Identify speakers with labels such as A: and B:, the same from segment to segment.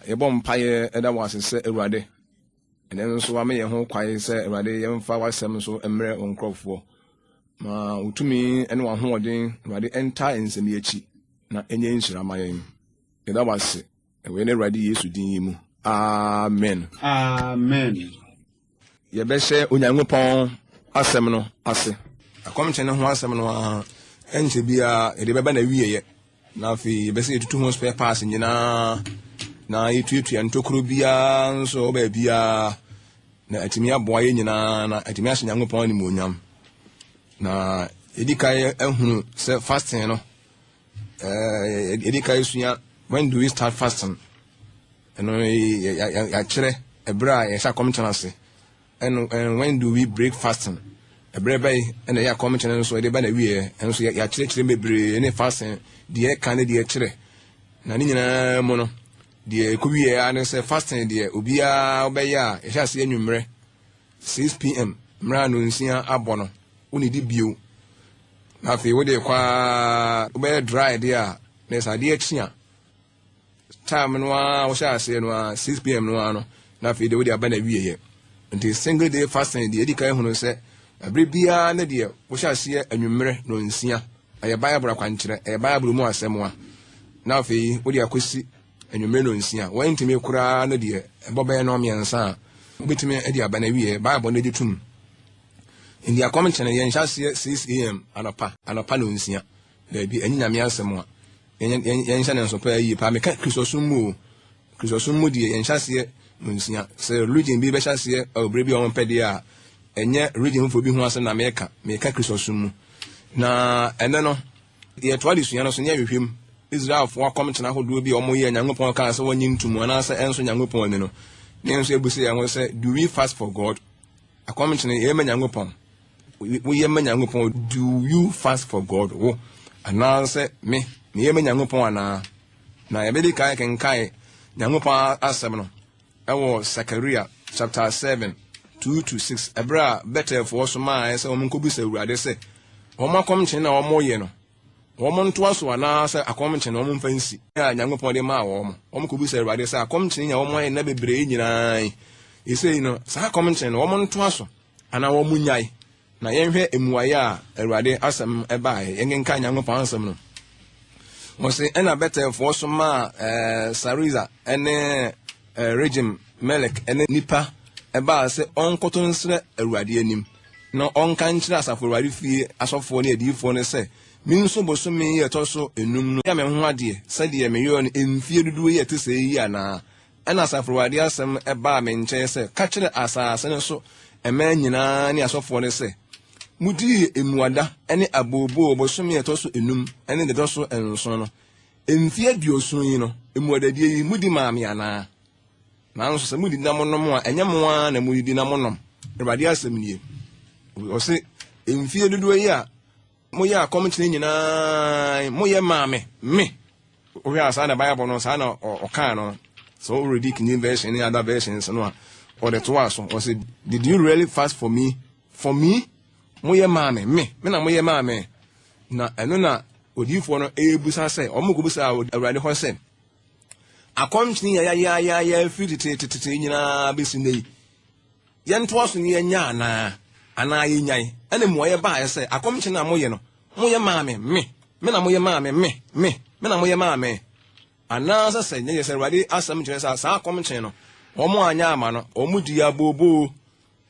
A: Yɛbɔ mpaeɛ da wo ase sɛ Awurade, ɛnnɛ nso woama yɛn ho kwan sɛ Awurade yɛmfa w'asɛm nso mmrɛ wo nkurɔfoɔ. Ma wo tumi ne w'ahoɔden Awurade ntaa nsɛm yi akyi na ɛnyɛ nhyira ma yɛn. Yɛda wo ase wɔ yɛn Awurade Yesu din yi mu. Amen.
B: Amen.
A: Yɛbɛhyɛ Onyankopɔn asɛm no ase. Akɔmkyɛ no ho asɛm no ara, ɛnkyɛ biara yɛde bɛba n'awieeɛ. Na afei yɛbɛsɛ yɛtutu ho spare parts nyinaa na yɛtuatua ntokuro biara nso wɔ baabiara na atumi aboa yɛn nyinaa na atumi ahyɛ Nyankopɔn animuonyam. Na yɛdi kan ahunu sɛ fasting no, yɛdi kan sua when do we start fasting? Ɛno yɛakyerɛ ɛberɛ a yɛhyɛ akɔmkyene ase. Ɛno and when do we break fasting? Ɛberɛ bɛn ɛna ɛyɛ akɔmkyene nso ɛde ba na wieɛ ɛnso yɛakyerɛkyerɛ bebree ne fasting deɛ ɛka ne deɛ ɛkyerɛ. Na ne nyinaa mu no deɛ ɛkɔ wieɛ ara ne sɛ fasting deɛ obiara wobɛyɛ a yɛhyɛ aseɛ anwummerɛ 6 p.m. mmerɛ a nonsia abɔ no wonidi bio. Na afei wode kɔ a wobɛyɛ dry deɛ a na ɛsɛ adeɛ akyi a time no ara wohyɛ aseɛ no ara 6 p.m. no ara no na afei deɛ wode aba na wieɛ. Nti single day fasting deɛ ɛdi kan hunu sɛ ɛberɛ biara ne deɛ wohyɛ aseɛ anwummerɛ nonsia, ɛyɛ Bible akwankyerɛ, ɛyɛ Bible mu asɛm a, na afei wode akɔsi anwummerɛ nonsia. Wɔntumi koraa no deɛ ɛbɔ bɛyɛ no mmiɛnsa a wobɛtumi de aba na wieɛ. Bible no gye tom. Nti akɔmkyene yɛnhyɛ aseɛ 6 a.m. anɔpa nonsia daabi, ɛnyɛ Nyame asɛm a yɛnhyɛ ne nso paa yie paa. Meka Kristosom mu o, Kristosom mu deɛ yɛnhyɛ aseɛ nonsia. Sɛ religion bi bɛhyɛ aseɛ ɔberɛ bi a wɔmpɛ deɛ a, ɛnyɛ religion foforɔ bi ho asɛm na meka Kristosom mu. Na ɛnɛ no yɛtoa de sua no so ne yɛhwehwɛ mu Israelfoɔ akɔmkyene ahodoɔ bi a wɔyɛ Nyankopɔn kaa sɛ wɔnye ntom anaasɛ ɛnso Nyankopɔn ani no, ne nso yɛbu yɛn ho sɛ, do we fast for God? Akɔmkyene yɛyɛ ma Nyankopɔn, woyɛ ma Nyankopɔn? Do you fast for God? Wo anaasɛ me, meyɛ ma Nyankopɔn anaa? Na yɛbɛdi kan kenkae Nyankopɔn asɛm no ɛwɔ Sakaria chapter 7 2 to 6, ɛberɛ a Bɛtɛlfoɔ somaa sɛ wɔn nkɔbisa Awurade sɛ wɔn akɔmkyene na wɔyɛ no wɔn ntoa so anaasɛ akɔmkyene wɔn mfa nsi a Nyankopɔn de maa wɔn. Wɔn kɔbisa Awurade sɛ akɔmkyene nya wɔn ayɛ nna bebree nyinaa yi, ɛsei no saa akɔmkyene no wɔn ntoa so anaa wɔn nyae. Na yɛnhwɛ mmuaeɛ a Awurade asɛm ɛbaeɛ. Yɛnkenka Nyankopɔn asɛm no. Wɔse ɛna Bɛtɛlfoɔ somaa Sarisa ne Regem Melek ne nipa ɛbaa sɛ ɔnkɔto nsrɛ Awurade anim na ɔnka nkyerɛ asafo Awurade fie asɔfoɔ ne adiyifoɔ no sɛ, me nso bosome yi a ɛtɔ so enum no yɛ me ho adeɛ sɛdeɛ meyɔɔ no mfie dodoɔ yi a ɛte sɛ yi anaa? Ɛna asafo Awurade asɛm ɛbaa me nkyɛn sɛ, ka kyerɛ asase no so mmaa nyinaa ne asɔfoɔ no sɛ, modii mmuada ne abooboo bosome a ɛtɔ so enum ne deɛ ɛtɔ so nson no mfie 70 yi no, mmuadadie yi mudi maa me anaa? Nanso sɛ mudidi na monom a, ɛnyɛ mo ara na mudidi na monom? Awurade asɛm nie. Ɔse mfie dodoɔ yi a moyɛ akɔmkyene nyinaa moyɛ maa me. Wohwɛ a saa na Bible no saa na ɔkaa no. Sɛ woredi King James Version ne other versions no a, ɔde toa so. Ɔse, did you really fast for me? For me? Moyɛ maa me na moyɛ maa me. Na ɛno na odiyifoɔ no ɛrebusa sɛ ɔmo kɔbusa Awurade hɔ sɛ akɔmkyene yɛ yayayaya firi tetetete nyinaa bɛsi nnɛ yi, yɛntoa so ne yɛnya anaa yɛnyae? Ɛna mmuaeɛ baeɛ sɛ akɔmkyene a moyɛ no, moyɛ maa me na moyɛ maa me na moyɛ maa me anaasɛ sɛ nyɛ sɛ Awurade asɛm kyerɛ sɛ saa akɔmkyene no wɔn anyɛ ama no, wɔn di abooboo,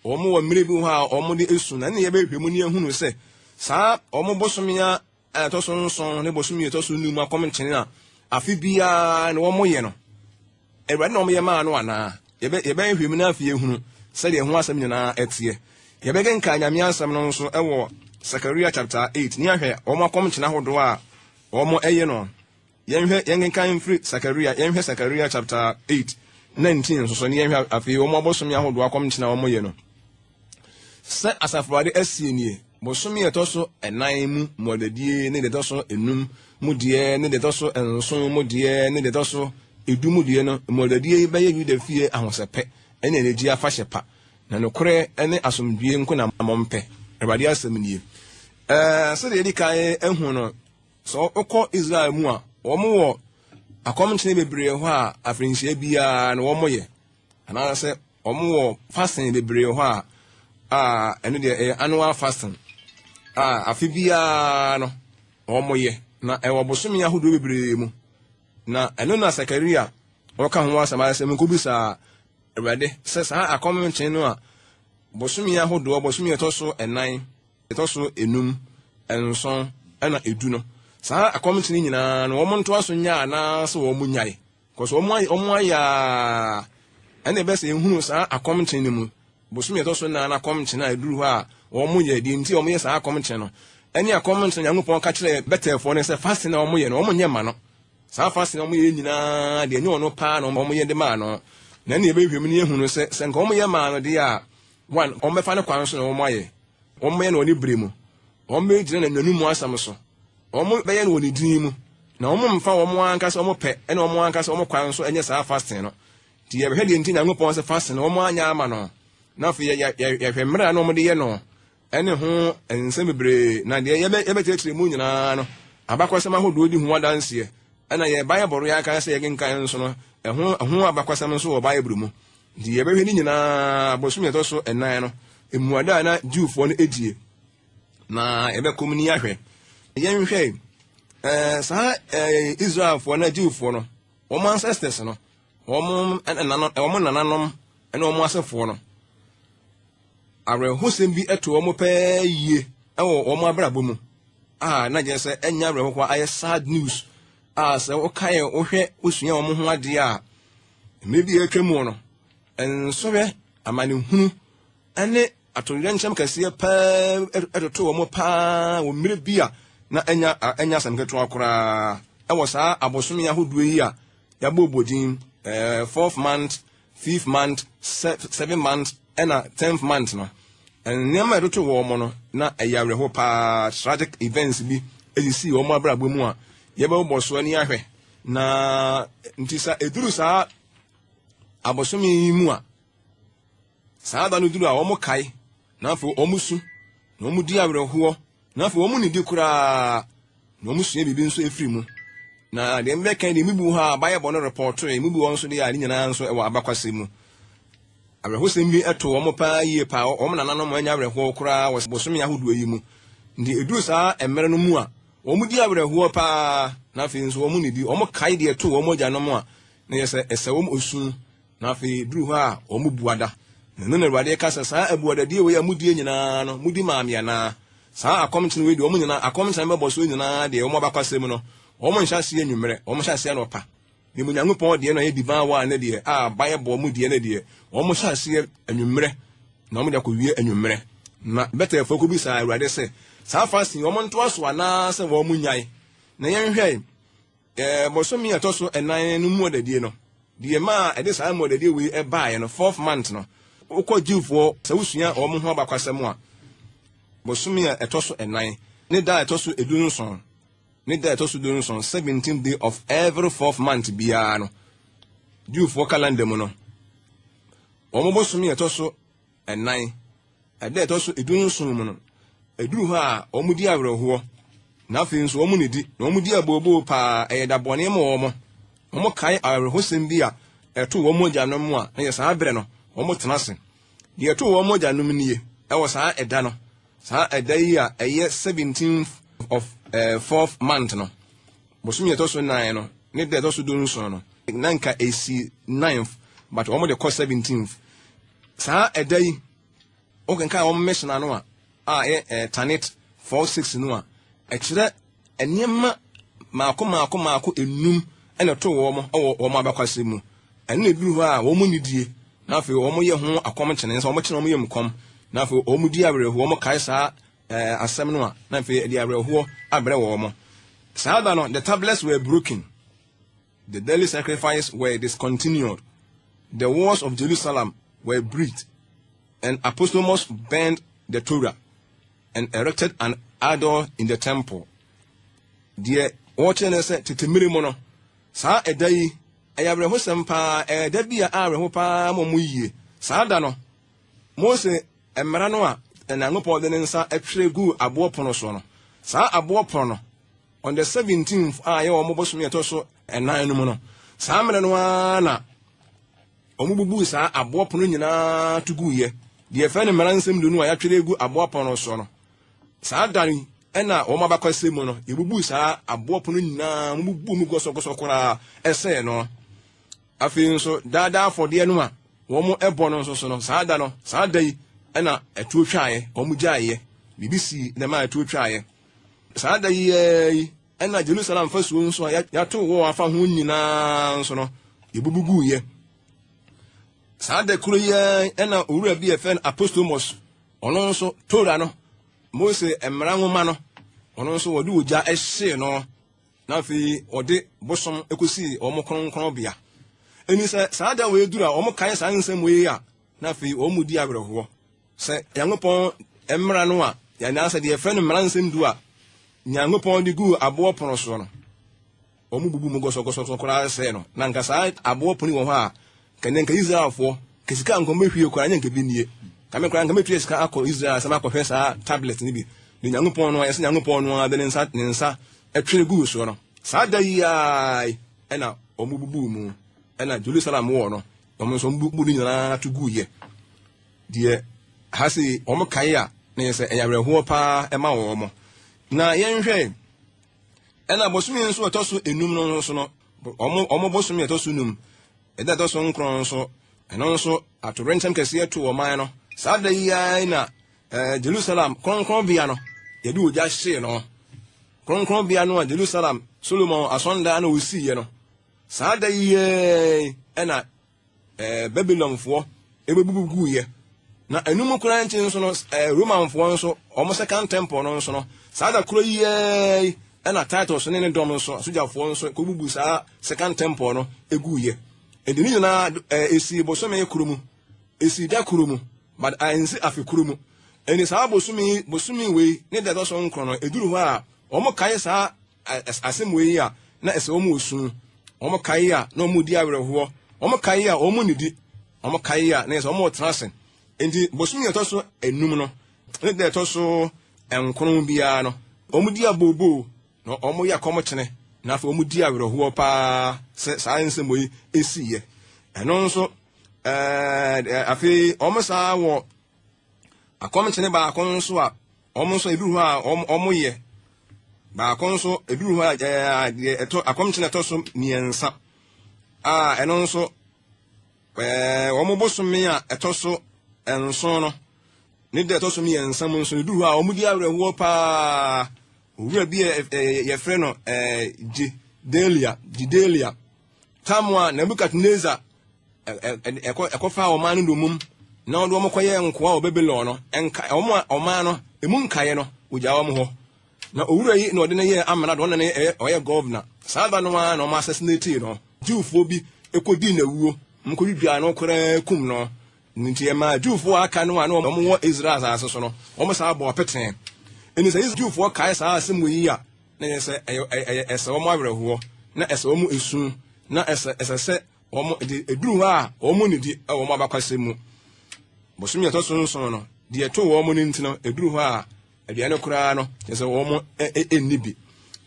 A: wɔn wɔ mmerɛ bi hɔ a wɔn de esu. Na ne yɛbɛhwɛ mu ne yɛhunu sɛ saa wɔn bosome a ɛtɔ so 7 ne bosome a ɛtɔ so 5 akɔmkyene a afe biara na wɔn yɛ no, Awurade na wɔn yɛ maa no anaa? Yɛbɛhwɛ mu na afei ehunu sɛdeɛ ɛho asɛm nyinaa ɛteɛ. Yɛbɛkenka Nyame asɛm no nso ɛwɔ Sakaria chapter 8 ne ahwɛ wɔn akɔmkyene ahodoɔ a wɔn ɛyɛ no. Yɛnhwɛ, yɛnkenkan mfiri Sakaria, yɛnhwɛ Sakaria chapter 8 19 nso so ne yɛnhwɛ afei wɔn abosome ahodoɔ akɔmkyene a wɔn yɛ no. Sɛ asafo Awurade asie nie, bosome a ɛtɔ so 4 mu mmuadadie ne deɛ ɛtɔ so 5 mu deɛ ne deɛ ɛtɔ so 7 mu deɛ ne deɛ ɛtɔ so 10 mu deɛ no mmuadadie yi bɛyɛ Yuda fie ahosɛpɛ ne anigye afahyɛ pa, na nokorɛ ne asomdwie nko na mompɛ. Awurade asɛm nie. Sɛdeɛ yɛdi kan ahu no, sɛ wokɔ Israel mu a, wɔn wɔ Akɔmkyene bebree hɔ a afirinhyia biara no wɔyɛ, anaasɛ wɔwɔ fasting bebree hɔ a ɛno deɛ ɛyɛ annual fasting a afe biara no wɔyɛ, na ɛwɔ bosome ahodoɔ bebree mu. Na ɛno na Sakaria ɔka ho asɛm ayɛ sɛ menkɔbisaa Awurade sɛ saa akɔmkyene no a bosome ahodoɔ, bosome ɛtɔ so 4, ɛtɔ so 5, 7 ɛna 10 no, saa akɔmkyene nyinaa no wɔn ntoa so nya anaasɛ wɔn nyae, kɔsɛ wɔn ayɛ a ɛna ɛbɛsɛ ehunu saa akɔmkyene no mu. Bosome ɛtɔ so 4 akɔmkyene a ɛduru hɔ a wɔn yɛ deɛ nti wɔn yɛ saa akɔmkyene no, ɛne akɔmkyene Nyankopɔn ka kyerɛ Bɛtɛlfoɔ no sɛ fasting na wɔn yɛ no wɔn nyɛ ma no. Saa fasting na wɔn yɛ nyinaa deɛ ɛnyɛ ɔno paa na wɔn yɛ de maa no. Na ɛna ɛbɛhwɛ mu ne ehunu sɛ nka wɔn yɛ maa no deɛ a, one, wɔn bɛfa ne kwan so na wɔn ayɛ, wɔn bɛyɛ no wɔ ne bere mu, wɔn bɛgyina n'anum asɛm so, wɔn bɛyɛ no wɔ ne din mu, na wɔn mfa wɔn ankasa wɔn pɛ ɛna wɔn ankasa wɔn kwan so ɛnyɛ saa fasting no. Nti yɛbɛhwɛ deɛ nti Nyankopɔn sɛ fasting no wɔn anyɛ ama no, na afei yɛhwɛ mmerɛ a na wɔn de yɛ no ɛne ho nsɛm bebree, na deɛ yɛbɛkyerɛkyerɛ mu nyinaa no abakɔsɛm ahodoɔ di ho adanseɛ, ɛna yɛ Bible yɛ aka sɛ yɛkenkan nso no ɛho abakɔsɛm nso wɔ Bible mu. Nti yɛbɛhwɛ ne nyinaa bosome ɛtɔ so 4 no mmuada a na Jewfoɔ no edie, na yɛbɛkɔ mu ni ahwɛ. Yɛnhwɛ saa Israelfoɔ na Jewfoɔ no wɔn ancestors no, wɔn nananom ne wɔn asefoɔ no, awerɛhosɛm bi to wɔn pɛɛ yie wɔ wɔn abrabɔ mu a na gyerɛ sɛ ɛnyɛ awerɛhoɔ, ayɛ sad news a sɛ wokae wohwɛ wosua wɔn ho adeɛ a mmerɛ bi a atwa mu no, nsɔhwɛ, amanehunu ne atoyerɛnkyɛm kɛseɛ paa ɛtoto wɔn paa wɔ mmerɛ bi a na ɛnya asɛm ketewa koraa ɛwɔ saa abosome ahodoɔ yi a yɛabɔbɔ din 4th month, 5th month, 7th month ɛna 10th month no. Nneɛma a ɛtoto wɔn no na ɛyɛ awerɛhoɔ paa. Tragic events bi esisi wɔn abrabɔ mu a yɛbɛbɔ so ani ahwɛ. Na nti sa eduru saa abosome yi mu a, saa da no duru a wɔn kae, na afei wɔn su, na wɔn di awerɛhoɔ, na afei wɔn nidi koraa, na wɔn sua biribi nso efiri mu. Na deɛ mbɛka deɛ mibu hɔ a Bible no repɔto yɛ, mibu wɔn nso deɛ a ne nyinaa nso ɛwɔ abakwasɛm mu. Awerɛhosɛm bi ɛto wɔn paa yie paa, wɔn nananom anya awerɛhoɔ koraa wɔ bosome ahodoɔ yi mu. Nti eduru saa mmerɛ no mu a wɔn di awerɛhoɔ paa, na afei nso wɔn nidi, wɔn kae deɛ ɛto wɔn agyanom a na yɛ sɛ ɛsɛ wɔn osu, na afei duru hɔ a wɔn buada. Na ɛno na Awurade ka sɛ saa abuadadie wei a mudie nyinaa no mudi maame anaa? Saa akɔmkyene wei deɛ wɔn nyinaa akɔmkyene bɛbɔ so nyinaa deɛ wɔn abakwasɛm no wɔn nhyɛ aseɛ anwummerɛ, wɔn hyɛ aseɛ anɔpa. Na mu Nyankopɔn deɛ no yɛ divine one ne deɛ a Bible mu deɛ ne deɛ wɔn hyɛ aseɛ anwummerɛ na wɔn de akɔwie anwummerɛ. Na Bɛtɛlfoɔ kɔbisaa Awurade sɛ saa fasting wɔn ntoa so anaasɛ wɔn nyae. Na yɛnhwɛ bosome a ɛtɔ so 4 no mu ɔdadie no, deɛ maa ɛde saa mmuadadie wei ɛbaeɛ no, 4th month no, wokɔ Jewfoɔ sɛ wosua wɔn ho abakwasɛm a, bosome a ɛtɔ so 4 ne da a ɛtɔ so 17, ne da a ɛtɔ so 17, 17th day of every 4th month biara no, Jewfoɔ calendar mu no, wɔn bosome a ɛtɔ so 4, ɛda a ɛtɔ so 17 mu no, ɛduru hɔ a wɔn di awerɛhoɔ, na afei nso wɔn nidi, na wɔn di abooboo paa, ɛyɛ da bɔne ma wɔn. Wɔn kae awerɛhosɛm bi a ɛto wɔn agyanom a na yɛ saa berɛ no wɔn tena ase. Deɛ ɛto wɔn agyanom nie ɛwɔ saa ɛda no, saa ɛda yi a ɛyɛ 17th of 4th month no, bosome ɛtɔ so 9 no, ne da ɛtɔ so 17 no, na nka esi 9th, but wɔn de kɔ 17th. Saa ɛda yi, wokenkan wɔn Mishnah no a ɛyɛ Tanit 4:6 no a, ɛkyerɛ nneɛma maako maako maako enum ɛna ɛto wɔn wɔ wɔn abakwasɛm mu. Ɛno na eduru hɔ a wɔn nidie, na afei wɔn yɛ ho akɔmkyene, nso wɔn kyene wɔn yam kɔm, na afei wɔn di awerɛhoɔ, wɔn kae saa asɛm no a, na afei ɛde awerɛhoɔ abrɛ wɔn. Saa da no, the tablets were broken, the daily sacrifice were discontinued, the walls of Jerusalem were breached, and Apostomus burned the Torah and erected an idol in the temple. Deɛ wɔkyerɛ ne sɛ tete mmere mu no, saa ɛda yi ɛyɛ awerɛhosɛm paa, ɛyɛ da bi a awerɛho paa ma wɔn yie. Saa da no, Mose mmara no a Nyankopɔn de ne nsa twerɛ guu aboɔ pono so no, saa aboɔ pono no, on the 17th a ɛyɛ wɔn bosome a ɛtɔ so ɛnan no mu no, saa mmerɛ no ara na wɔbubuu saa aboɔ pono nyinaa to guiɛ. Deɛ yɛfrɛ no Mmara Nsɛm Du no a yɛatwerɛ agu aboɔ pono no soɔ no, saa da yi na wɔn abakɔsɛm mu no, yɛbubuu saa aboɔ pono nyinaa, wɔbubuu mu gɔsɔgɔsɔ koraa ɛsɛɛ no. Afei nso, daadaa afɔdeɛ no a wɔbɔ no nso so no, saa da no, saa da yi na ɛtoɔ twaeɛ, wɔgyaeɛ. Biribi sii na ɛmaa ɛtoɔ twaeɛ. Saa da yi ara yi na Jerusalem fasuo nso a yɛato wɔ afa ho nyinaa nso no, yɛbubu guiɛ. Saa da koro yi ara na owura bi a yɛfrɛ no Apostomos, ɔno nso Tora no, Mose mmara nwoma no, ɔno nso wɔde ogya hyee no. Na afei wɔde bosom kosii wɔn kronkronbea. Enti sɛ saa da wei duru a wɔkae saa nsɛm wei a, na afei wɔn mu di awerɛhoɔ. Sɛ Nyankopɔn mmara no a, anaasɛ deɛ yɛfrɛ no mmara nsɛm du a Nyankopɔn de guu aboɔ pono soɔ no, wɔn bubu mu gɔsɔgɔsɔ koraa sɛɛ no. Na nka saa aboɔ pono yi wɔ hɔ a, nka nɛ nka Israelfoɔ, nka sika a nka wɔbɛhwie koraa nyɛ nka bi nie. Nka me koraa nka mɛtua sika akɔ Israel sɛ makɔhwɛ saa tablet no bi. De Nyankopɔn no a, yɛsɛ Nyankopɔn no ara de ne nsa ne nsa twere guu soɔ no, saa da yi ara yi na wɔbubuu mu, ɛna Jerusalem wɔ no, wɔn nso wɔbubu ne nyinaa to guiɛ. Deɛ ha sei wɔn kae a, na yɛ sɛ ɛyɛ awerɛhoɔ paa ɛma wɔn. Na yɛnhwɛ, ɛna bosome nso ɛtɔ so enum no nso no, wɔn wɔn bosome ɛtɔ so num, ɛda ɛtɔ so nkron nso, ɛno nso atorenkyɛm kɛseɛ to ɔman no. Saa da yi ara na ɛɛ Jerusalem kronkronbea no, yɛde ogya hyee no. Kronkronbea no a Jerusalem Solomon asɔndan na osiiɛ no, saa da yi ara na ɛɛ Babilonfoɔ ɛbɛbubu guiɛ. Na ɛno mu koraa nti nso no, ɛɛ Romanfoɔ nso, wɔn second temple no nso no, saa da koro yi ara yi ɛna Titus ne ne dɔm nso, asogyafoɔ nso kɔbubu saa second temple no guiɛ. Ɛde ne nyinaa ɛɛ esii bosome koro mu, esii da koro mu, but ansi afe koro mu. Ɛnti saa bosome yi, bosome wei ne da ɛtɔ so nkron no, ɛduru hɔ a, wɔn kae saa asɛm wei yi a, na ɛsɛ wɔn osu. Wɔn kae a, na wɔn di awerɛhoɔ. Wɔn kae a, wɔn nnidi. Wɔn kae a, na ɛsɛ wɔn retena ase. Enti bosome ɛtɔ so enum no, ne da ɛtɔ so nkron biara no, wɔn di abooboo, na wɔn yɛ akɔmkyene, na afei wɔn di awerɛhoɔ paa sɛ saa nsɛm wei esiiɛ. Ɛno nso, ɛɛ afei wɔn saa wɔ Akɔmkyene baako nso a wɔn nso eduru hɔ a wɔn yɛ baako nso eduru hɔ a ɛɛ deɛ ɛtɔ akɔmkyene ɛtɔ so mmiɛnsa a ɛno nso ɛɛ wɔn bosome a ɛtɔ so nson no ne deɛ ɛtɔ so mmiɛnsa mu nso eduru hɔ a wɔn di awerɛhoɔ paa. Owura bi a yɛfrɛ no ɛɛ Gedalia Gedalia tam a Nebukadnezar ɛkɔfaa ɔman no nnommum na ɔde wɔn kɔyɛɛ nkoa wɔ Babilon no, nka wɔn a ɔman no emu nkaeɛ no, wɔgyaa wɔn hɔ. Na owura yi na ɔde no yɛɛ amrado, ɔno na ɔyɛ gɔvna. Saa da no ara na wɔn assassinatee no. Jewfoɔ bi kɔdii n'awuo, wɔkɔdwidwaa no koraa kum no. Nti ɛmaa Jewfoɔ a aka no a na wɔwɔ Israel asase so no, wɔn saa bɔɔ petee. Enti sɛ Jewfoɔ kae saa asɛm wɔ yi a, na ɛyɛ sɛ ɛyɛ ɛsɛ wɔn awerɛhoɔ, na ɛsɛ wɔn esu, na ɛsɛ ɛsɛ sɛ Wɔn de, ɛduru hɔ a, wɔn nnidi wɔ wɔn abakwasɛm mu. Bosome a ɛtɔ so nson no, deɛ ɛtoo wɔn no nti no, ɛduru hɔ a, aduane koraa no, kyerɛ sɛ wɔn nni bi.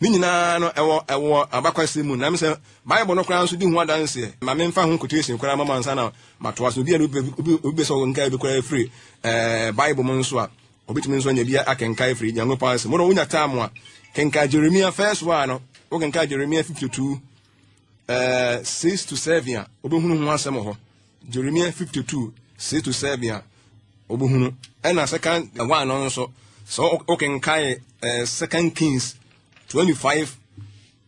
A: Ne nyinaa no, ɛwɔ ɛwɔ abakwasɛm mu. Nam sɛ Bible no koraa nso di ho adanseɛ. Ma memfa ho quotation koraa ma mo ansa na matoa so. Obi a obi obi sɛ ɔnkae bi koraa firi ɛɛ Bible mu nso a, obetumi nso anya bi akenkan firi Nyankopɔn asɛm. Mo no wonya time a, kenkan Jeremia first one no, wokenkan Jeremia 52 eh, 6 to 7 a, wobɛhunu ho asɛm wɔ hɔ. Jeremia 52, 6 to 7 a, wobɛhunu. Ɛna second one no nso, sɛ wokenkae eh, Second Kings 25,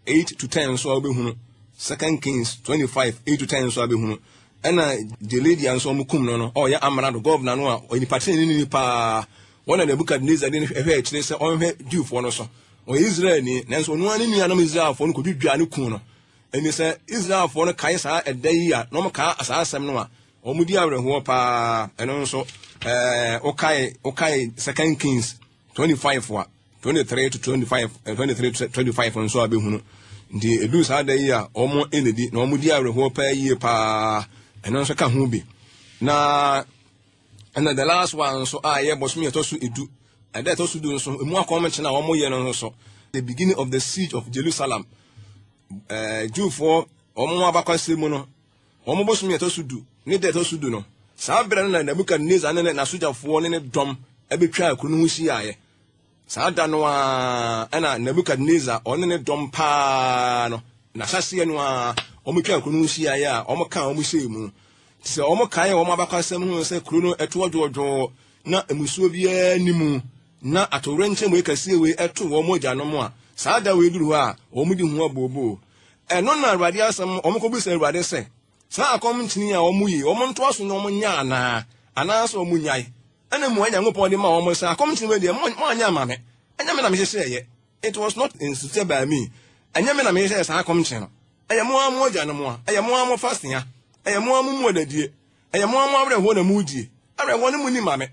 A: 8 to 10 nso a wobɛhunu. Second Kings 25, 8 to 10 nso a wobɛhunu. Ɛna Jeledia nso wɔn kum no no, ɔyɛ amrado, gɔvna no a ɔyɛ nipa tenenee ni paa. Wɔn na Nebukadnezar de no hwɛ akyire sɛ ɔnhwɛ Jewfoɔ no so. Ɔyɛ Israelni, nanso ɔno ara ne nuanom Israelfoɔ no kɔdwidwaa no kuu no. Enti sɛ Israelfoɔ no kae saa ɛda yi a, na wɔkaa saa asɛm no a, wɔdi awerɛhoɔ paa. Ɛno nso, ɛɛ, wokae, wokae Second Kings 25 a, 23 to 25, 23 to 25 nso a bɛhunu. Nti ɛduru saa da yi a, wɔn nnidi, na wɔdi awerɛhoɔ paa yie paa. Ɛno nso ka ho bi. Na ɛna the last one nso a ɛyɛ bɔsome ɛtɔ so edu, ɛda ɛtɔ so du nso, emu akɔmkyene a wɔyɛ no nso, the beginning of the siege of Jerusalem. Ɛɛ Jewfoɔ wɔn abakwasɛm mu no, wɔn bosome a ɛtɔ so du ne da ɛtɔ so du no, saa berɛ no na Nebukadnesar ne n'asogyafoɔ ne ne dɔm bɛtwaa kuro no ho hyiaeɛ. Saa da no ara na Nebukadnesar ɔne ne dɔm paa no, n'ahyɛaseɛ no ara, wɔtwaa kuro no ho hyiaeɛ a wɔkaa wɔn hyɛɛ mu. Nti sɛ wɔkae wɔn abakwasɛm ho sɛ kuro no ɛtoɔ dwoodwoo na mmusuo biara nni mu, na atoyerɛnkyɛm wei kɛseɛ wei ɛto wɔn agyanom a, saa da wei duru hɔ a, wɔdi ho abooboo. Ɛno na Awurade asɛm, wɔkɔbisa Awurade sɛ, Saa akɔmkyene yi a wɔyi, wɔntoa so na wɔnyɛ anaa, anaasɛ wɔnnyae? Ɛna mmuae Nyankopɔn de ma wɔn sɛ, Akɔmkyene wei deɛ, moanyɛ amma me. Ɛnyɛ me na mehyehyɛeɛ. It was not instituted by me. Ɛnyɛ me na mehyehyɛɛ saa akɔmkyene no. Ɛyɛ mo ara mo agyanom a, ɛyɛ mo ara mo fasea, ɛyɛ mo ara mo mmuadadie, ɛyɛ mo ara mo awerɛhoɔ na moredie. Awerɛhoɔ no monni mma me.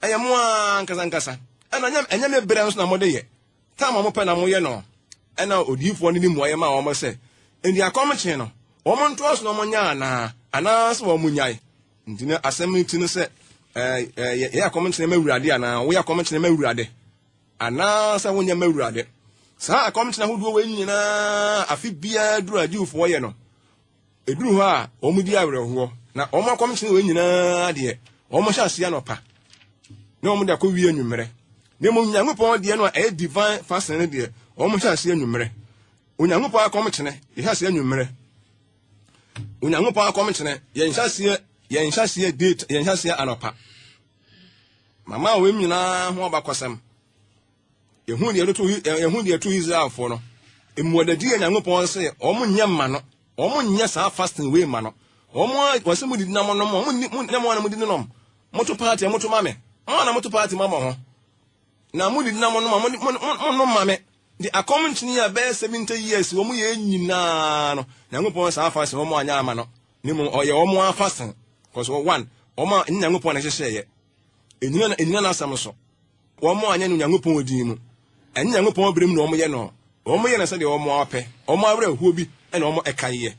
A: Ɛyɛ mo ara ankasa ankasa. Ɛna ɛnyɛ me berɛ nso na mode yɛ. Tam a mopɛ na moyɛ no. Ɛna odiyifoɔ no de mmuaeɛ maa wɔn sɛ, Enti akɔmkyene no, wɔn ntoa so na wɔnyɛ anaa, anaasɛ wɔnnyae? Nti na asɛm no ti no sɛ, yɛyɛ akɔmkyene ma Awurade anaa, woyɛ akɔmkyene ma Awurade anaasɛ wonyɛ ma Awurade. Saa akɔmkyene ahodoɔ wei nyinaa afe biara duru a Jewfoɔ yɛ no, ɛduru hɔ a wɔn di awerɛhoɔ. Na wɔn akɔmkyene wei nyinaa deɛ, wɔn hyɛ aseɛ anɔpa na wɔn de akɔ wie anwummerɛ. Na mmom Nyankopɔn deɛ no a ɛyɛ divine fasting no deɛ, wɔn hyɛ aseɛ anwummerɛ. Onyankopɔn akɔmkyene, yɛhyɛ aseɛ anwummerɛ. Onyankopɔn akɔmkyene, yɛnhyɛ aseɛ, yɛnhyɛ aseɛ date, yɛnhyɛ aseɛ anɔpa. Mama wɔn nyinaa ho abakɔsɛm. Ehu deɛ ɛto ehu deɛ ɛto Israelfoɔ no. Mmuadadi a Nyankopɔn sɛ wɔn nyɛ mma no, wɔn nyɛ saa fasting wei mma no. Wɔn a wɔsɛ mo didi na mo nom, wɔn ni mo na mo na mo didi nom. Moto party a moto ma me. Mo na moto party ma mo ho. Na mo didi na mo nom a mo mo nom ma me. De akɔm nkyene a bɛyɛ 70 years wɔn yɛ nyinaa no, Nyankopɔn saa fasting wɔn anyɛ ama no. Ne mu ɔyɛ wɔn a fasting. Cause one, wɔn a Nyankopɔn na ɛhyehyɛeɛ. Enyina enyina n'asɛm so. Wɔn anyɛ no Nyankopɔn din mu. Ɛnyɛ Nyankopɔn bere mu na wɔyɛ no. Wɔyɛ no sɛdeɛ wɔn ara pɛ. Wɔn awerɛhoɔ bi na wɔn ɛka yɛ.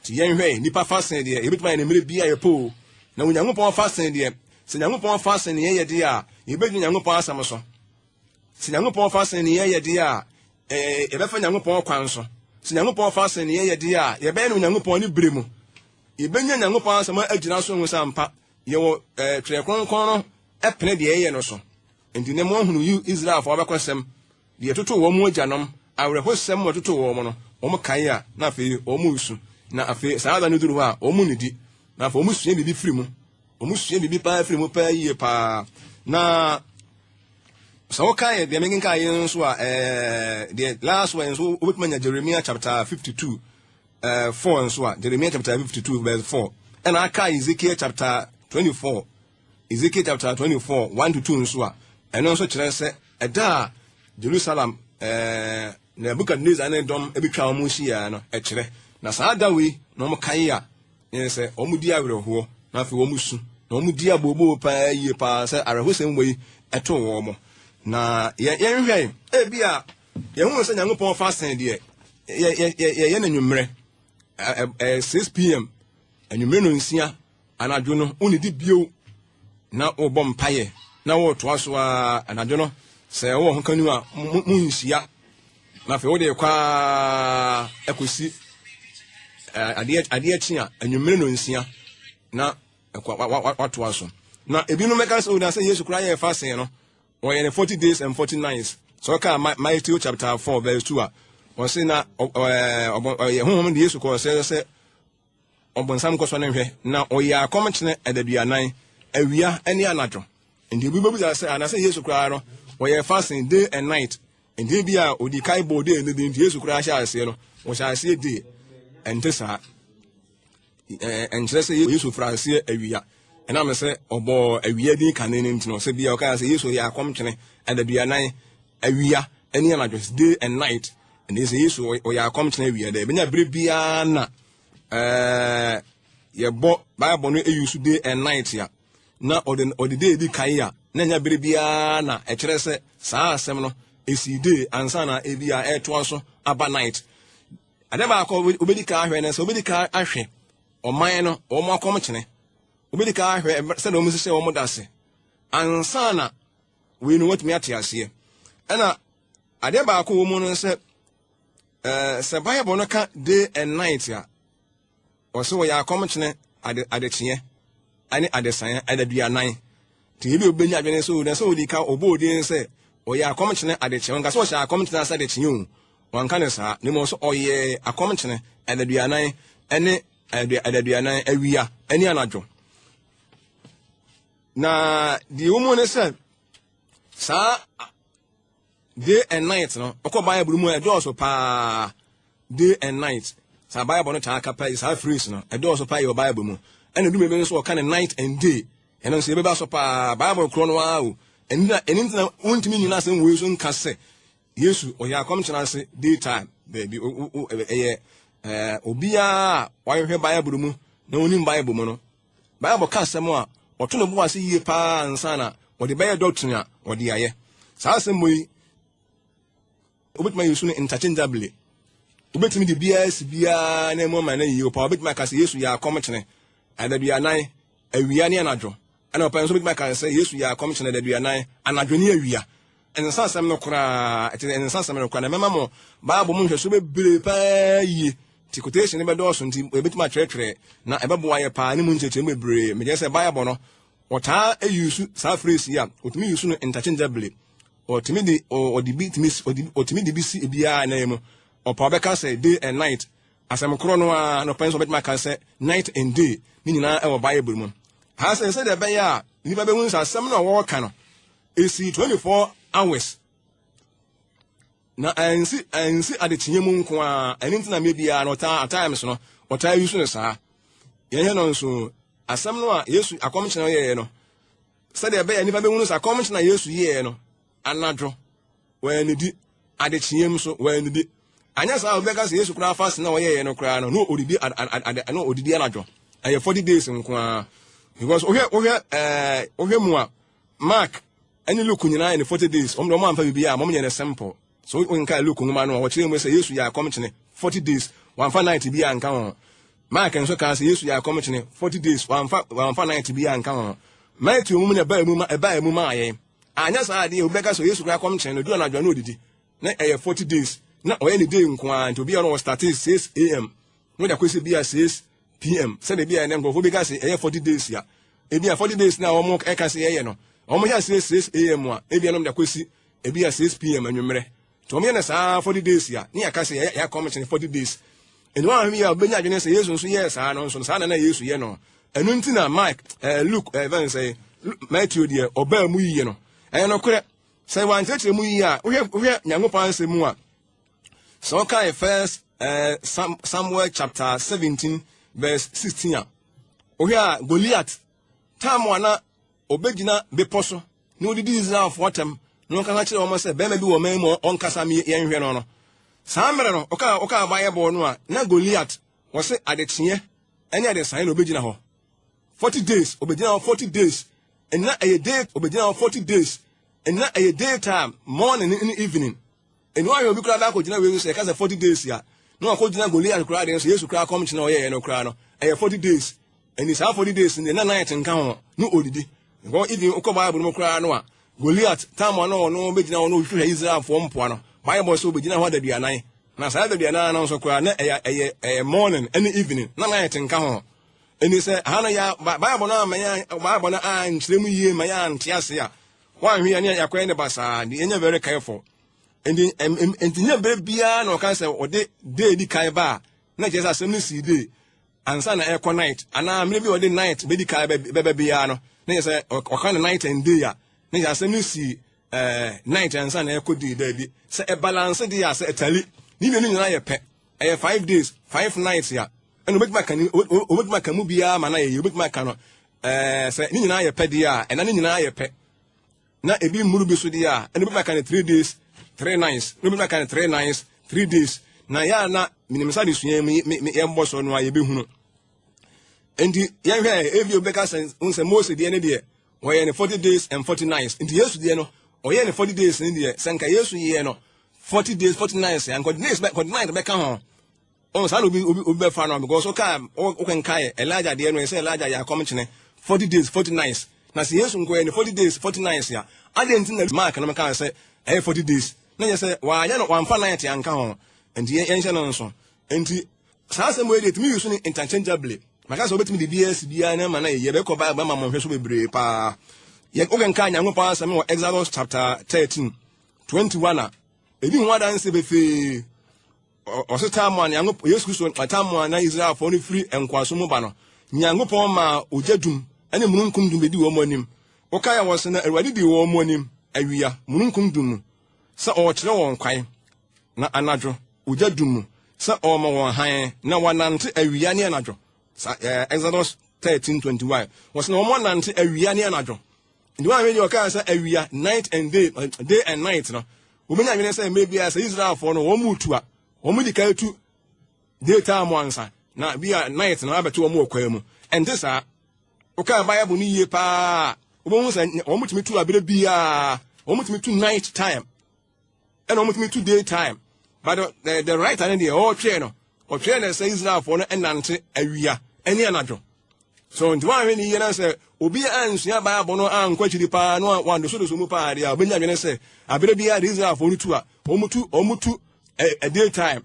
A: Nti yɛnhwɛ, nnipa fa sen deɛ, yɛbɛtumi ayɛ no mmerɛ biara yɛpɛ o. Na Onyankopɔn fa sen deɛ, sɛ Nyankopɔn fa sen ne yɛyɛ deɛ a, yɛbɛgyina Nyankopɔn asɛm so. Sɛ Nyankopɔn fa sen ne yɛyɛ deɛ a, yɛbɛfa Nyankopɔn kwan so. Sɛ Nyankopɔn fa sen ne yɛyɛ deɛ a, yɛbɛyɛ no Onyankopɔn ne bere mu. Yɛbɛnya Nyankopɔn asɛm agyina so ahu sɛ ampa yɛwɔ Twerɛ Kronkron no pene deɛ yɛyɛ no so. Enti nnɛ moahunu Israelfoɔ abakɔsɛm, deɛ ɛtotoo wɔn agyanom, awerɛhosɛm a ɛtotoo wɔn no, wɔn kae a, na afei wɔn resu. Na afei saa da no duru hɔ a, wɔn nnidi. Na afei wɔn sua biribi firi mu. Wɔn sua biribi paa firi mu paa yie paa. Na sɛ wokae deɛ mekenkan yi nso a, deɛ last one nso wobɛtumi anya Jeremiah chapter 52 4 nso a, Jeremiah chapter 52 verse 4, ɛna aka Ezekiel chapter 24, Ezekiel chapter 24 1 to 2 nso a, ɛno nso kyerɛ sɛ ɛda a Jerusalem Nebuchadnezzar ne dɔm betwa wɔn hyiaa no, ɛkyerɛ. Na saa da wei na wɔn kae a, ne sɛ wɔn di awerɛhoɔ, na afei wɔn su, na wɔn di abooboo paa yie paa sɛ awerɛhosɛm wei ɛtoo wɔn. Na yɛnhwɛ, ebi a yɛhu sɛ Nyankopɔn fa sen deɛ, yɛyɛ no anwummerɛ, 6 pm, anwummerɛ no nsia, anadwo no, wonnidi bio, na wobɔ mpaeɛ, na wotoa so ara anadwo no, sɛ wowɔ ho kanu a, monhyia, na afei wode kɔ ara ɛkɔsi adeɛ kye a, anwummerɛ no nsia, na watoa so. Na ebinom bɛka sɛ, o, na sɛ Yesu koraa yɛɛ fasting no, wɔyɛ no 40 days and 40 nights. Sɛ ɔka Matthew chapter 4 verse 2 a, ɔse na ɔyɛ honhom de Yesu kɔɔ sɛ sɛ ɔbonsam nkɔsɔ ne nhwɛ, na ɔyɛ akɔmkyene adaduanan, awia ne anadwo. Nti obi bɛbisa sɛ, anasɛ Yesu koraa no, ɔyɛ fasting day and night. Nti bi a odi kan bɔɔ day no din, nti Yesu koraa hyɛ aseɛ no, ɔhyɛ aseɛ day. Ɛnte saa. Ɛnkyerɛ sɛ Yesu firi aseɛ awia. Ɛnam sɛ ɔbɔɔ awia din kane no nti no, sɛ bia ɔkaa sɛ Yesu yɛ akɔmkyene adaduanan, awia ne anadwo, day and night. Ɛnti sɛ Yesu ɔyɛ akɔmkyene awia dɛ, ɛbɛnya bere biara na yɛbɔ Bible no eyi so day and night a, na ɔde day di kan a, na ɛnya bere biara na ɛkyerɛ sɛ saa asɛm no esi day ansa na ebi a ɛtoa so aba night. Ade baako obedi kan ahwɛ no sɛ obedi kan ahwɛ ɔman no wɔn akɔmkyene, obedi kan ahwɛ sɛdeɛ wɔn hyehyɛ wɔn dase ansa na wei no wɔatumi ate aseɛ. Ɛna adeɛ baako wɔ mu no sɛ Sɛ Bible no ka day and night a, ɔsɛ wɔyɛ akɔmkyene ade adekyeɛ ne adesaeɛ adaduanan. Nti ebi obɛnya adwene sɛ na sɛ ɔdi ka ɔbɔ odin sɛ ɔyɛ akɔmkyene adekyeɛ. Ɔnka sɛ ɔhyɛ akɔmkyene ase adekyeɛ o. Wanka ne saa. Na mmom ɔsɛ ɔyɛ akɔmkyene adaduanan ne adaduanan awia ne anadwo. Na deɛ ɛwɔ mu ne sɛ saa day and night no, ɔkɔ Bible mu a, ɛdɔɔso paa. Day and night, saa Bible no taa ka paa, saa phrase no ɛdɔɔso paa yɛ wɔ Bible mu. Ɛna ɛdu baabi nso ɔka no night and day, ɛno nso yɛbɛba so paa. Bible korɔ no ara o. Ɛno nti na wontumi nyina asɛm wei so nka sɛ Yesu ɔyɛ akɔmkyena ase day time. Baabi ɛyɛ obiara a wahwehwɛ Bible mu na onim Bible mu no, Bible ka asɛm a, ɔto ne bo ase yie paa ansa na ɔde bɛyɛ doctrine a ɔde ayɛ. Saa asɛm yi, wobɛtumi ayɛ su no interchangeably. Wobɛtumi de biara si biara na mu ama no yie paa. Wobɛtumi aka sɛ Yesu yɛ akɔmkyene adaduanan, awia ne anadwo. Ɛna ɔpɛ nso wobɛtumi aka sɛ Yesu yɛ akɔmkyene adaduanan, anadwo ne awia. Ɛnsa asɛm no koraa, ɛte ɛnsa asɛm no koraa, na mɛma mo Bible mu nhwɛso bebree paa yie. Nti quotation no bɛdɔɔso nti yɛbɛtumi atwerɛtwerɛ na ɛbɛboa yɛ paa ne mu nkyerɛkyerɛmu bebree. Mekyerɛ sɛ Bible no, wɔtaa use saa phrase yi a, wɔtumi use no interchangeably. Wɔtumi de wɔde bi tumi wɔtumi de bi si ebiara nan mu. Ɔpa ɔbɛka sɛ day and night, asɛm korɔ no ara, na ɔpɛ nso ɔbɛtumi aka sɛ night and day, ne nyinaa ɛwɔ Bible mu. Ha sɛ sɛdeɛ ɛbɛyɛ a nnipa bɛhu sɛ asɛm no a wɔreka no, ɛsi 24 hours na ansi adekyeɛ mu nko ara. Ɛno nti na mmerɛ biara no ɔtaa, at times no ɔtaa yi so no saa. Yɛhwɛ no nso asɛm no a Yesu akɔmkyene yɛɛ no, sɛdeɛ ɛbɛyɛ nnipa bɛhunu sɛ akɔmkyene a Yesu yɛɛ no anadwo wɔanidi, adekyeɛ mu nso wɔanidi. Anyɛ saa a wobɛka sɛ Yesu koraa fast na ɔyɛɛ no koraa no, na ɔdidi na ɔdidi anadwo. Ɛyɛ 40 days nko ara. Because wohwɛ mu a, Mark ɛne Luke nyinaa yɛ ne 40 days. Wɔn de wɔn amfa biribi a wɔn yɛ no simple. So wonka Luke nwoma no a, wɔkyerɛ mu sɛ Yesu yɛ akɔmkyene 40 days, wɔamfa night bi anka ho. Mark nso kaa sɛ Yesu yɛ akɔmkyene 40 days, wɔamfa night bi anka ho. Matthew mu na ɛbaa mu maa yɛn. Anyɛ saa adeɛ, obi bɛka sɛ Yesu kora akɔmkyene no, du anadwo na odidi. Na ɛyɛ 40 days, na ɔyɛ ne day nko ara, nti obi a no wɔ start 6 a.m. na ɔde akɔsi bi a 6 p.m. Sɛdeɛ bi a ɛnɛ nkurɔfoɔ bi ka sɛ ɛyɛ 40 days a, ebi a 40 days na wɔn ɛka sɛ yɛyɛ no, wɔn yɛ ase 6 a.m. a, ebi a nom de akɔsi ebi a 6 p.m. anwummerɛ. Nti wɔn yɛ no saa 40 days a, ne yɛaka sɛ yɛ akɔmkyene 40 days. Ɛnu ahom yi a wɔbɛnya adwene sɛ Yesu nso yɛɛ saa no nso, saa na na Yesu yɛ no. Ɛnu nti na Mark, Luke, ɛfɛn sɛ Matthew deɛ ɔbaa mu yie no, ɛyɛ nokorɛ sɛ wɔankyerɛkyerɛ mu yie a, wohwɛ Nyankopɔn asɛm mu a, sɛ wɔkae First Samuel chapter 17 verse 16 a, wohwɛ a Goliath time a na ɔbɛgyina bepɔ so na ɔdidi Israelfoɔ atɛm na ɔkasa kyerɛ wɔn sɛ bɛrima bi wɔ man mu ɔnkasa mi yɛnhwɛ no, saa mmerɛ no ɔka Bible no a, na Goliath wɔse adekyeɛ ɛne adesaeɛ na ɔbɛgyina hɔ 40 days, ɔbɛgyina hɔ 40 days, ɛnna ɛyɛ day, ɔbɛgyina hɔ 40 days, ɛnna ɛyɛ day time, morning ne evening. Ɛnu ahwɛ obi koraa bɛ akɔgyina wei so sɛ ɛka sɛ 40 days a, na wakɔgyina Goliath koraa deɛ nso Yesu koraa kɔmkyene a ɔyɛeɛ no koraa no ɛyɛ 40 days. Ɛni saa 40 days no deɛ na night nka ho na ɔdidi, because even wokɔ Bible no mu koraa no a, Goliath time a na ɔno bɛgyina hɔ na ɔhwehwɛ Israelfoɔ mpoa no, Bible sɛ ɔbɛgyina hɔ adaduanan, na saa adaduanan no nso koraa na ɛyɛ morning ɛne evening, na night nka ho. Ɛni sɛ ha no yɛ Bible no ama yɛ Bible no ankyerɛ mu yie ma yɛ ante ase a, wɔanhwɛ yɛ ne yɛakɔyɛ ne basaa de yɛnyɛ very careful. Nti nyɛ berɛ biara na ɔka sɛ ɔde day di kan ba a, na kyerɛ sɛ asɛm no sii day ansa na ɛkɔ night, anaa mmerɛ bi a ɔde night bɛdi kan bɛbɛ biara no, na kyerɛ sɛ ɔka no night and day a, na kyerɛ asɛm no sii night ansa na ɛkɔ day. Daabi, sɛ ɛbalance deɛ a, sɛ ɛtally ne mmienu nyinaa yɛ pɛ, ɛyɛ 5 days 5 nights a, ɛna obɛtumi aka mu biara ma na yɛ yie. Obɛtumi aka no sɛ ne nyinaa yɛ pɛ deɛ a, ɛna ne nyinaa yɛ pɛ na ebi mmuru bi so deɛ a, ɛna obɛtumi aka no 3 days 3 nights, na obɛtumi aka no 3 nights 3 days. Na yɛ a na menim sɛ adesua mu yɛmbɔ so no a yɛbɛhunu. Nti yɛnhwɛ, ebi obɛka sɛ Mose deɛ ne deɛ wɔyɛ ne 40 days and 40 nights, nti Yesu deɛ no ɔyɛ ne 40 days ne deɛ, sɛ nka Yesu yɛ no 40 days 40 nights a, nka days bɛ 40 nights bɛka ho. Ɔn saa na obi bɛfa no, because ɔka ɔkenkae Elijah deɛ no, ɛsɛ Elijah yɛ akɔmkyene 40 days 40 nights, na sɛ Yesu nkɔyɛ ne 40 days 40 nights a, adeɛ nti na Mark no kaa sɛ ɛyɛ 40 days, na yɛ sɛ wɔanyɛ no wɔamfa night anka ho. Nti yɛnhyɛ no nso. Nti saa asɛm wei deɛ tumi use no interchangeably. Maka sɛ wobɛtumi de biara si biara na ma na yɛ bɛkɔ Bible ma mo nhwɛ so bebree paa. Yɛ wokenkan Nyankopɔn asɛm wɔ Exodus chapter 13 21 a, ɛdi ho adanse pefee. Ɔse tam a Nyankopɔn Yesu Kristo tam a na Israelfoɔ no firi nkoasom mu ba no, Nyankopɔn maa ogya dum ne mununkum dum bɛdi wɔn anim. Wokae a wɔse na Awurade di wɔn anim awia mununkum dum mu sɛ ɔrekyerɛ wɔn kwan, na anadwo ogya dum mu sɛ ɔrema wɔn hann, na wɔanante awia ne anadwo. Sa eh, Exodus 13:21. Wɔse na wɔn anante awia ne anadwo. Nti wɔn a wɔn ɔkaa sɛ awia night and day, eh, day and night no, wɔbɛnya adwene sɛ mmerɛ biara sɛ Israelfoɔ no wɔn mu tu a, wɔn di kan tu day time ansa na bi a night no abɛto wɔn wɔ kwan mu. Ɛnte saa. Wokaa Bible no yie paa, wobɛhu sɛ wɔn tumi tu abere biara, wɔn tumi tu night time, ɛna wɔn tumi tu day time. But the writer no deɛ ɔretwɛn no, ɔtwɛn no sɛ Israelfoɔ no nante awia ɛne anadwo. So nti wɔn ahwɛ ne yie na sɛ obi ansua Bible no ankɔ akyiri paa no wandosodoso mu paa deɛ a, ɔbɛnya adwene sɛ abere biara de Israelfoɔ no tu a, wɔn tu a day time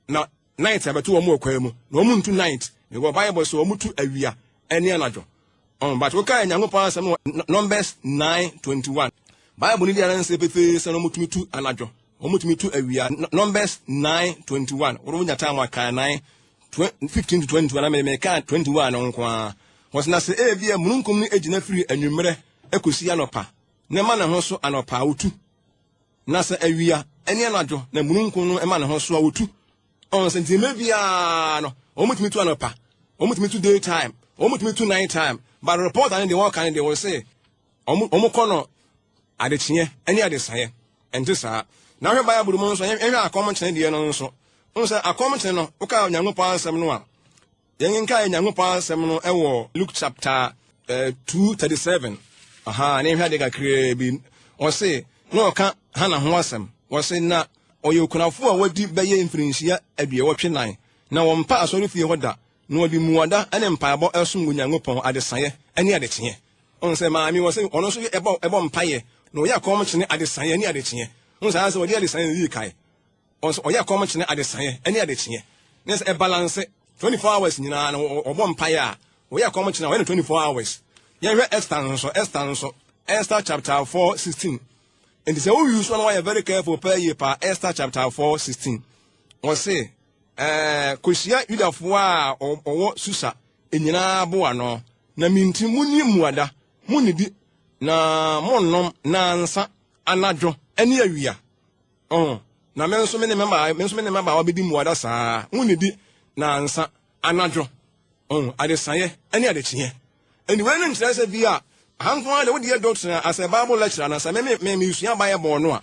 A: na night abɛto wɔn wɔ kwan mu, na wɔn ntu night because Bible sɛ wɔn tu awia ɛne anadwo. But wokaa Nyankopɔn asɛm wɔ Numbers 9:21. Bible no di adanse pefee sɛ wɔn tumi tu anadwo, wɔn tumi tu awia. Numbers 9:21. Wɔn nya time aka 9 15 to 21 na mɛmɛ ka 21 no nko ara. Wɔsɛ na sɛ ebi a mununkum no gyina firi anwummerɛ ekosi anɔpa, na ɛma ne ho so anɔpa a wotu. Na sɛ awia ne anadwo na mununkum no ma ne ho so a wotu. Ɔn sɛ nti mmerɛ biara no wɔn tumi tu anɔpa, wɔn tumi tu day time, wɔn tumi tu night time. But reporter no deɛ wɔka no deɛ wɔse wɔn kɔ no adekyeɛ ne adesaeɛ. Ɛnte saa. Na hwɛ Bible mu nso, yɛhwɛ akɔmkyene deɛ no nso. Wohu sɛ akɔmkyene no, woka Onyankopɔn asɛm no a, yɛnkenkan Onyankopɔn asɛm no wɔ Luke chapter 2:37. Aha, ne nhwɛ ade kakraa bi. Ɔse, na ɔka Hana ho asɛm. Ɔse, na ɔyɛ okunafo a wadi bɛyɛ mfirinhyia 84, na wɔmpa asɔrefie hɔ da, na ɔde mmuada ne mpaebɔ som Onyankopɔn adesaeɛ ne adekyeɛ. Ɔhu sɛ maame wɔ sɛ ɔno nso ɛbɔ mpaeɛ, na ɔyɛ akɔmkyene adesaeɛ ne adekyeɛ. Ɔhu sɛ sɛ ɔde adesaeɛ no yii kae. Ɔhu sɛ ɔyɛ akɔmkyene adesaeɛ ne adekyeɛ. Ne sɛ ɛbalance 24 hours nyinaa no ɔbɔ mpaeɛ a, ɔyɛ akɔmkyene a ɔyɛ no 24 hours. Yɛhwɛ Esther nso, Esther nso, Esther chapter 4:16. Nti sɛ woyi so no wɔyɛ very careful paa yie paa. Esther chapter 4:16. Ɔse, kɔhyia Yudafoɔ a ɔwɔ Susa nyinaa boa no, na minti munni mmuada, munnidi na monnom nansa anadwo ne awia. Ɔho, na me nso me ne mmabaawa bɛdi mmuada saa, munnidi nansa anadwo, ɔho, adesaeɛ ne adekyeɛ. Ɛnti wei no nkyerɛ sɛ bi a aha nko ara de wode yɛ doctrine as a Bible lecturer na sɛ me mesua Bible no a,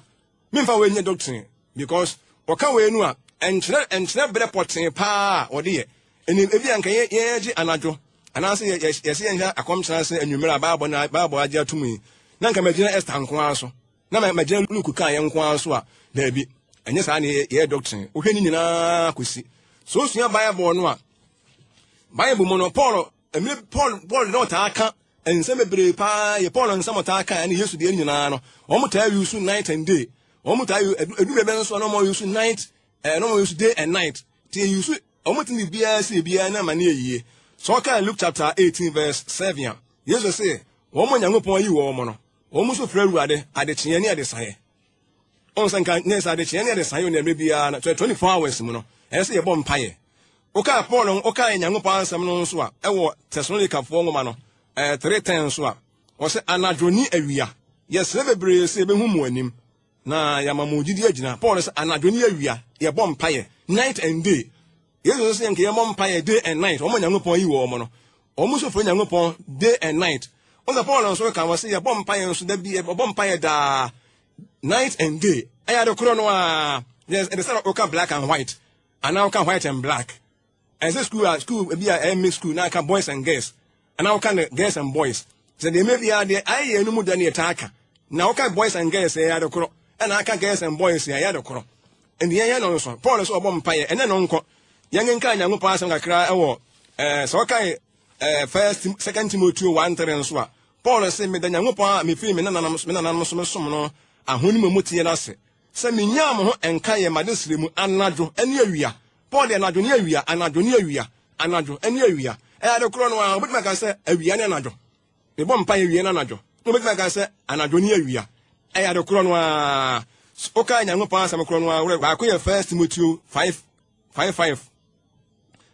A: memfa wei nyɛ doctrine because ɔka wei no a, ɛnkyerɛ berɛ pɔtee paa a wɔde yɛ. Ɛni ebi a nka yɛgye anadwo anaasɛ yɛsɛ yɛnhwɛ akɔmkyerɛ ase anwummerɛ a Bible na Bible agye atom yi, na nka magyina Esther nko ara so, na magyina Luke kaa yɛn nko ara so a, daabi, ɛnyɛ saa na yɛyɛ doctrine. Wohwɛ ne nyinaa kɔsi. So osua Bible no a, Bible mu no, Paul, mmerɛ Paul na ɔtaa ka nsɛm bebree paa yɛ Paul nsɛm ɔtaa ka ɛne Yesu deɛ nyinaa no, wɔn taa use night and day. Wɔn taa use edu bɛbɛ nso na wɔn use night, na wɔn use day and night. Ti use wɔn ti ne biara si biara na ma ne yɛ yie. So ɔka Luke chapter 18 verse 7 a, Yesu se wɔn a Nyankopɔn ayi wɔn no, wɔn nso frɛ Awurade adekyeɛ ne adesaeɛ. Ɔn sɛ nka ne sɛ adekyeɛ ne adesaeɛ wɔ mmerɛ biara no, 24 hours mu no, ɛyɛ sɛ yɛbɔ mpaeɛ. Wokaa Paul no, wokaa Nyankopɔn asɛm no nso a, ɛwɔ Tesalonikafoɔ nwoma no, 3:10 nso a, wɔsɛ anadwo ne awia, yɛsrɛ bebree sɛ yɛbɛhu mo anim, na yɛama mo gyidi agyina. Paul sɛ anadwo ne awia, yɛbɔ mpaeɛ, night and day. Yesu nso sɛ yɛnka yɛmmɔ mpaeɛ day and night, wɔn a Nyankopɔn yi wɔn no, wɔn nso frɛ Nyankopɔn day and night. Wɔn sɛ Paul nso ka wɔ sɛ yɛbɔ mpaeɛ nso da bi, yɛbɔ mpaeɛ daa, night and day. Ɛyɛ ade korɔ no a, ɛde sɛ woka black and white, anaa woka white and black. Ɛsɛ school a school bi a ɛyɛ mixed school na aka boys and girls, anaa woka no girls and boys. Sɛ deɛ mɛ biara deɛ ayɛ yɛn no mu da ne yɛtaa ka. Na woka boys and girls ɛyɛ ade korɔ, ɛna aka girls and boys ɛyɛ ade korɔ. Nti yɛn yɛ no nso, Paul nso ɔbɔ mpaeɛ, ɛnɛ no nkɔ. Yɛn nka Nyankopɔn asɛm kakra ɛwɔ sɛ ɔka first Second Timothy 1:3 nso a, Paul sɛ meda Nyankopɔn a mefiri me nananom so mesom no ahonim mu teɛ no ase. sɛ menyaa mo ho nkaeɛ m'adesrɛ mu anadwo ne awia. Paul de anadwo ne awia, anadwo ne awia, anadwo ne awia. Ɛyɛ ade korɔ no ara, wobɛtumi aka sɛ awia ne anadwo. Mebɔ mpaeɛ awia ne anadwo. Na wobɛtumi aka sɛ anadwo ne awia. Ɛyɛ ade korɔ no ara. Wokae Nyankopɔn asɛm korɔ no ara, baako yɛ First Timoteo 5 5 5.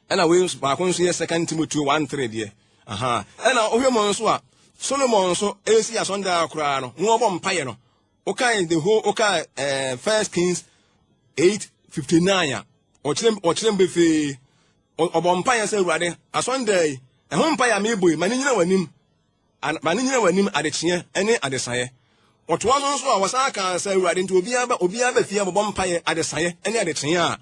A: Ɛna wei nso baako nso yɛ Second Timoteo 1 3 deɛ. Aha. Ɛna wohwɛ mu nso a, Solomon nso ɛresi asɔndaa koraa no, na wɔbɔ mpaeɛ no. Wokae the whole wokae eh, First Kings 8:59 a, ɔkyerɛ ɔkyerɛ mu pefee. Ɔbɔ mpaeɛ sɛ Awurade, asɔndaa yi, ɛho mpaeɛ a mebɔ yi, ma ne nyina w'anim. Ma ne nyina w'anim adekyeɛ ne adesaeɛ. Ɔtoa so nso a, wɔsan kaa sɛ Awurade nti obiara ba obiara ba fie abɔbɔ mpaeɛ adesaeɛ ne adekyeɛ a,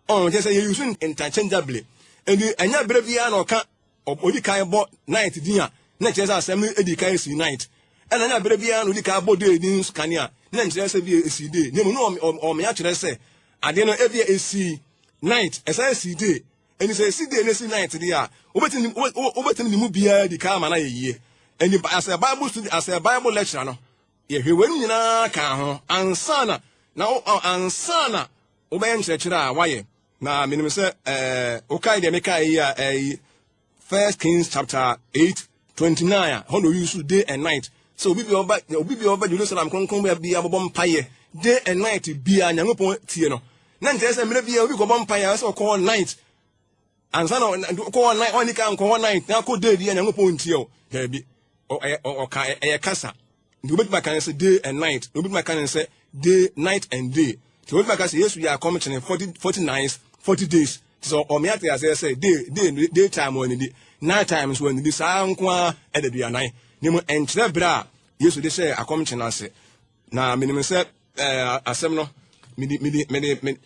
A: ɔn kyerɛ sɛ yɛ use interchangeably. Enti ɛnyɛ berɛ biara na ɔka ɔdi kan bɔ night din a na ɛkyerɛ sɛ asɛm no di kan si night. Ɛna ɛnyɛ berɛ biara na ɔdi kan bɔ day din nso kane a na ɛnkyerɛ sɛ bi esi day. Na mmom na ɔmea kyerɛ sɛ adeɛ no ebi esi night ɛsan si day. Enti sɛ esi day na esi night deɛ a wobɛtumi wobɛtumi ne mu biara di kan ama no ayɛ yie. Enti as a Bible student as a Bible lecturer no yɛhwɛ wei nyinaa ka ho ansa na na ansa na Wobɛyɛ nkyerɛkyerɛ a woayɛ. Na menim sɛ ɛɛ wokae deɛ mekae yi a ɛyi First Kings chapter 8 29 a hɔ na oyi so day and night sɛ obi bi ɔba obi bi ɔba Jerusalem kronkron bia bi abɔbɔ mpaeɛ day and night bia Nyankopɔn tie no. Na nkyerɛ sɛ mmerɛ bia obi kɔbɔ mpaeɛ a sɛ ɔkɔ hɔ night ansa na ɔkɔ hɔ night ɔnni ka nkɔ hɔ night na akɔ day bia Nyankopɔn ntie o. Daabi. Ɔka ɛyɛ kasa. Nti wobɛtumi aka ne sɛ day and night, na wobɛtumi aka ne sɛ day, night and day. Nti wobɛtumi aka sɛ Yesu yɛ akɔm kyene 40, 40 nights, 40 days. Nti sɛ ɔme ate aseɛ sɛ day, day, day time wɔanidi, night time nso wɔanidi, saa nko ara ɛda duanan. Na mmom ɛnkyerɛ berɛ a Yesu de hyɛɛ akɔm kyene ase. Na menim sɛ ɛɛ asɛm no, mede, mede, mede, mede,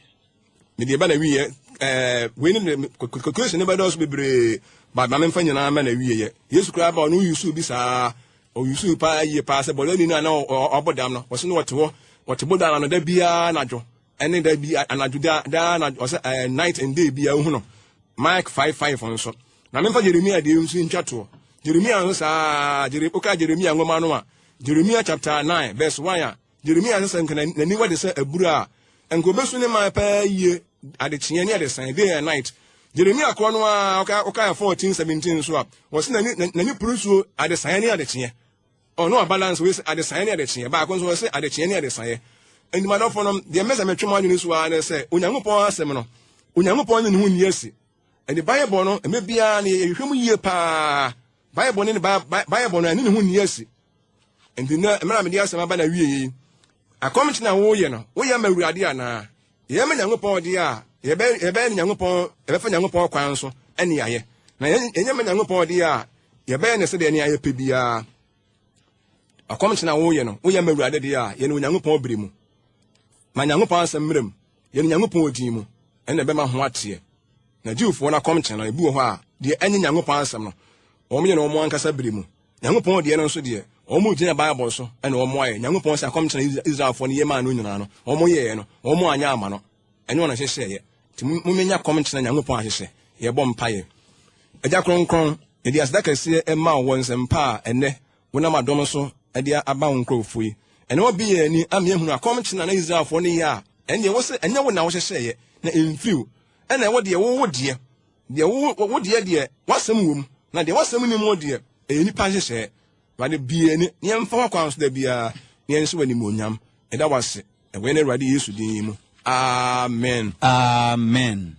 A: mede ba na wieɛ ɛɛ wei ne calculation ne bɛdɔɔso bebree ba ma memfa nyinaa ma na wieɛ. Yesu koraa ba ɔno yusu bi saa ɔyusu paa yie paa sɛ bɔlɛni no a na ɔbɔ dam no ɔsɛ no ɔte hɔ ɔte bodan ano da biara anadwo ɛne da bi anadwo da daa anadwo ɔsɛ ɛɛ night and day biara ohu no Mike 5:5 nso na memfa Jeremia deɛ nso ntwa toɔ. Jeremia nso saa Jere woka Jeremia nwoma no a Jeremia chapter 9 verse 1 a Jeremia nso sɛ nka n'aniwa de sɛ abura a, nka obesu ne man paa yie adekyeɛ ne adesae, day and night. Jeremia korɔ no ara, woka woka 14, 17 nso a, wɔse n'ani n'ani puru nsuo adesaeɛ ne adekyeɛ. Ɔno a balance wei sɛ adesaeɛ ne adekyeɛ, baako nso wɔse adekyeɛ ne adesaeɛ. Enti m'adɔfo nom, deɛ mɛsɛ metwe mo adwene so ara ne sɛ, Onyankopɔn asɛm no, Onyankopɔn ne ne ho nni asi. Ɛne Bible no, mmerɛ biara no yɛhwehwɛ mu yie paa. Bible ne ne Bible no, ɛne ne ho nni asi. Enti nnɛ, mmerɛ a mede asɛm aba n'awieɛ yi, akɔmkyene a woyɛ no, woyɛ ma Awurade anaa? Yɛyɛ ma Nyankopɔn deɛ a, yɛbɛyɛ no Nyankopɔn, yɛbɛfa Nyankopɔn kwan so ne ayɛ. Na yɛnyɛ ma Nyankopɔn deɛ a, yɛbɛyɛ no sɛdeɛ ne ayɛ pɛ biara. Akɔmkyene a woyɛ no, woyɛ ma Awurade deɛ a, yɛ no Onyankopɔn bere mu. Ma Nyankopɔn asɛm mmra mu. Yɛ no Nyankopɔn din mu, ɛnna ɛbɛma ho ateɛ. Na Jewfoɔ no akɔmkyene no, ebi wɔ hɔ a, deɛ ɛnyɛ Nyankopɔn asɛm no, wɔyɛ no wɔn ankasa bere mu. Nyankopɔn deɛ no nso deɛ, wɔn gyina Bible so na wɔn ayɛ. Nyankopɔn sɛ akɔmkyene a Israelfoɔ no yɛ maa no nyinaa no, wɔn yɛɛ no, wɔn anyɛ ama no. Ɛnyɛ wɔn na ɛhyehyɛeɛ. Nti mommɛnya akɔmkyene a Nyankopɔn ahyehyɛ. Yɛbɔ mpaeɛ. Agya Kronkron, yɛde aseda kɛseɛ ma wo wɔ nsɛmpa a ɛnnɛ wonam adom so de aba wo nkurɔfoɔ yi. Ɛnnɛ woabue yɛn ani ama yɛahunu akɔmkyene a na Israelfoɔ no yɛ a, ɛndeɛ wo se ɛnyɛ wo na wohyehyɛeɛ, na ɛmfiri wo. Ɛna ɛwɔ deɛ wo wo deɛ. Deɛ wo wo deɛ deɛ w'asɛm wɔ mu, na deɛ w'asɛm nni mu deɛ, ɛyɛ nnipa nhyehyɛɛ. Awurade, bue yɛn ani na yɛmfa w'akwan so da biara, na yɛnhyɛ wo animuonyam. Yɛda wo ase wɔ yɛn Awurade Yesu din mu. Amen.
B: Amen.